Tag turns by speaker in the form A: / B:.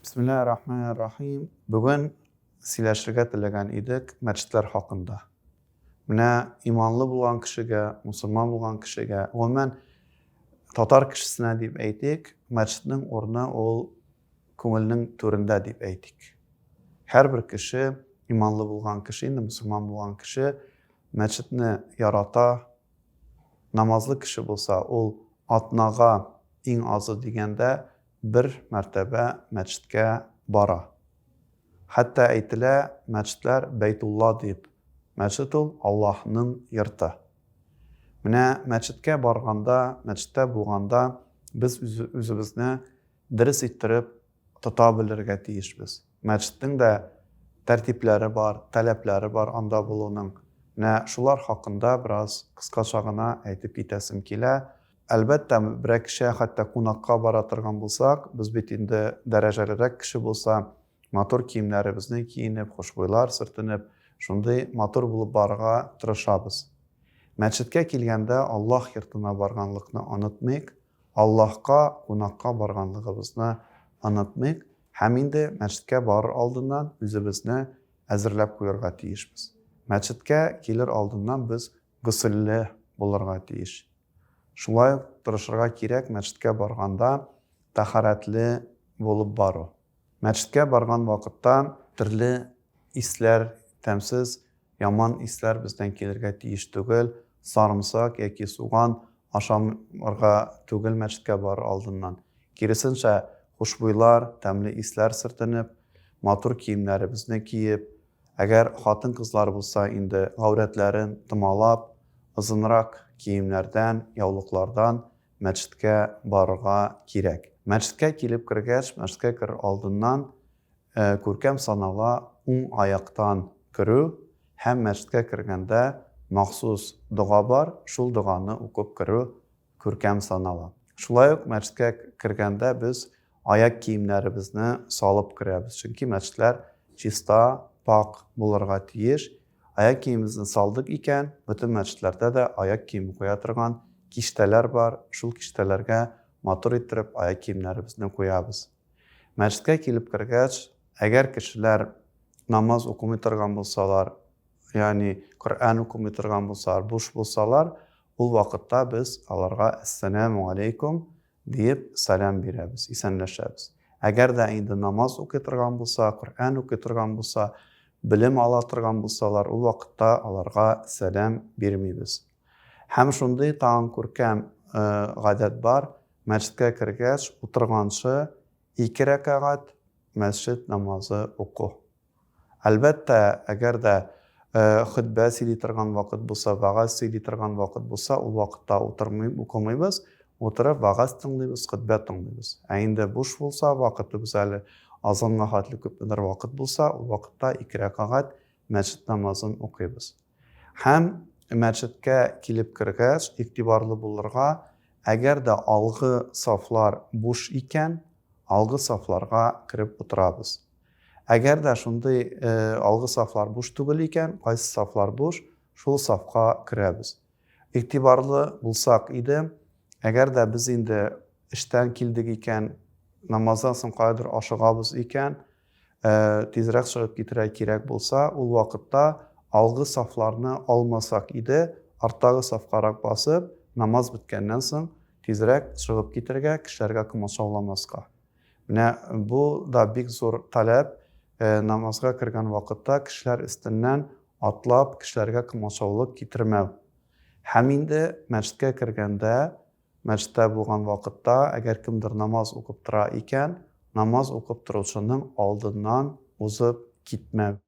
A: Бисмиллаһир рахманир рахим. Бүген сөйләшергә теләгән идек мәчетләр хакында. Менә иманлы булган кешегә, мусульман булган кешегә, гомумән татар кешесенә дип әйтик, мәчетнең урыны ул күңелнең түрендә дип әйтик. Һәрбер кеше, иманлы булган кеше, инде мусульман булган кеше мәчетне ярата, намазлы кеше булса, ул атнага иң азы дигәндә бер мәртәбә мәчеткә бара. Хәтта әйтелә, мәчетләр Бәйтулла дип. Мәчет ул Аллаһның йорты. Менә мәчеткә барганда, мәчеттә булганда без үзебезне дөрес иттереп тота белергә тиешбез. Мәчетнең дә тәртипләре бар, таләпләре бар анда булуның. Менә шулар хакында бераз кыскача гына әйтеп китәсем килә. Әлбәттә, берәр кешегә хәтта кунакка бара торган булсак, без бит инде дәрәҗәлерәк кеше булса, матур киемнәребезне киенеп, хушбуйлар сөртенеп, шундый матур булып барырга тырышабыз. Мәчеткә килгәндә Аллаһ йортына барганлыкны онытмыйк, Аллаһка кунакка барганлыгыбызны онытмыйк һәм инде мәчеткә барыр алдыннан үзебезне әзерләп куярга тиешбез. Мәчеткә килер алдыннан без госелле булырга тиеш. Шулай ук тырышырга кирәк мәчеткә барганда тәһарәтле булып бару. Мәчеткә барган вакытта төрле исләр, тәмсез, яман исләр бездән килергә тиеш түгел, сарымсак яки суган ашамырга түгел мәчеткә барыр алдыннан. Киресенчә, хушбуйлар, тәмле исләр сөртенеп, матур киемнәребезне киеп, Әгәр хатын-кызлар булса инде гаурәтләрен томалап, озынрак киемнәрдән, яулыклардан мәчеткә барырга кирәк. Мәчеткә килеп кергәч, мәчеткә керер алдыннан күркәм санала уң аяктан керү һәм мәчеткә кергәндә махсус дога бар, шул доганы укып керү күркәм санала. Шулай ук мәчеткә кергәндә без аяк киемнәребезне салып керәбез, чөнки мәчетләр чиста, пакь булырга тиеш. Аяк киемебезне салдык икән, бөтен мәчетләрдә дә аяк киеме куя торган киштәләр бар, шул киштәләргә матур иттереп аяк киемнәребезне куябыз. Мәчеткә килеп кергәч, әгәр кешеләр намаз укымый торган булсалар, ягъни Коръән укымый торган булсалар, буш булсалар, ул вакытта без аларга әссәләмү алейкум диеп сәлам бирәбез, исәнләшәбез. Әгәр дә инде намаз укый торган булса, Коръән укый торган булса, белем ала торган булсалар, ул вакытта аларга сәлам бирмибез. Һәм шундый тагын күркәм гадәт бар, мәчеткә кергәч, утырганчы ике рәкәгать мәсҗид намазы уку. Әлбәттә, әгәр дә хөтбә сөйли торган вакыт булса, вәгазь сөйли торган вакыт булса, ул вакытта утырмый, укымыйбыз, утырып вәгазь тыңлыйбыз, хөтбә тыңлыйбыз. Ә инде буш булса, вакытыбыз әле азанга хәтле күпмедер вакыт булса, ул вакытта ике рәкәгать мәчет намазын укыйбыз. Һәм мәчеткә килеп кергәч, игътибарлы булырга, әгәр дә алгы сафлар буш икән, алгы сафларга кереп утырабыз. Әгәр дә шундый алгы сафлар буш түгел икән, кайсы сафлар буш, шул сафка керәбез. Игътибарлы булсак иде, әгәр дә без инде эштән килдек икән, намаздан соң каядыр ашыгабыз икән, тизрәк чыгып китәргә кирәк булса, ул вакытта алгы сафларны алмасак иде, арттагы сафкарак басып, намаз беткәннән соң тизрәк чыгып китәргә, кешеләргә комачауламаска. Менә бу да бик зур таләп, намазга кергән вакытта кешеләр өстеннән атлап, кешеләргә комачаулык китермәү. Һәм инде мәчеткә кергәндә, мәчеттә булган вакытта, әгәр кемдер намаз укып тора икән, намаз укып торучының алдыннан узып китмәү.